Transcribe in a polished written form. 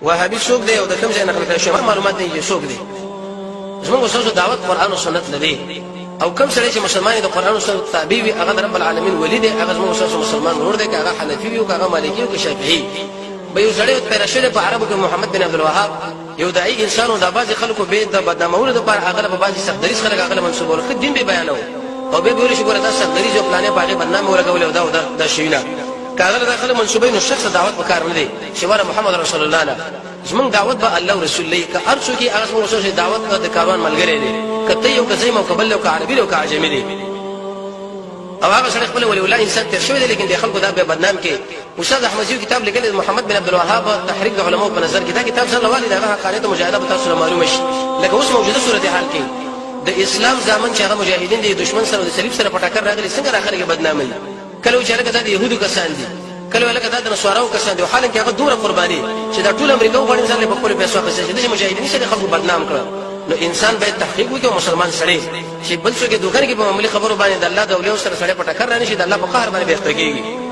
وهابي څوک دی او د کوم ځای نه خلک شوی؟ معلومات نه یې څوک دی. زموږ استاد دعوت قرآن او سنت لري، او کوم سړی چې مسلمان د قرآن او سنت تابع وي هغه د رب العالمین ولی دی، هغه زموږ استاد مسلمان ورور دی، که هغه حنفي وي او که هغه مالکي او که شافعي. به یو سړی پیدا شوی په عربو کې محمد بن عبدالوهاب، یو داعي انسان و. د بعضې خلکو به د بدنامولو دپاره هغه په بعضې سخت دریځ خلک هغه منسوبول، ښه دین به بیانوو او بیا به ویل شي ګوره دا سخت دریځ یو پلانې په هغې بدنامې ولګولې او دا او دا دا شوي نه. که هغه دا خلک منسوبوي نو شخص دعوت په کار نه دی چې وره محمد رسول الله نه. زمونږ دعوت به الله او رسول دی، که هر څوک یې هغه زمونږ رسول دعوت د کاروان ملګری دی، که ته یو که زه یم او که بل او که عربي دی او که عجمي دی. او هغه سړی خپل ولی الله انسان تیر شوی دی، لیکن د خلکو دا به بدنام کې. استاد احمدزي کتاب لیکلی محمد بن عبدالوهاب تحریک د علماو په نظر کې، دا کتاب سره لوالي د هغه حقانیت او مجاهده به تاسو ته معلومه شي. لکه اوس موجوده صورتحال کې د اسلام زامن چې هغه مجاهدین دي دشمن سره د صلیب سره په ټکر راغلي، څنګه را خلک بدناموي؟ کله چې لکه دا د یهودو کسان دي، کله لکه دا د نصاراو کسان دي، حالانکه هغه دومره قرباني چې دا ټول امریکا وغواړي ځان په خپلو پیسو اخیستل چې داسې مجاهدین سره خلکو بدنام کړه. نو انسان باید تحقیق وکړي او مسلمان سړی چې بل څوک یې دوکان کې په معمولي خبرو باندې د الله د اولیاو سره سړی په ټکر رانه شي، د الله په قهر باندې به اخته کېږي.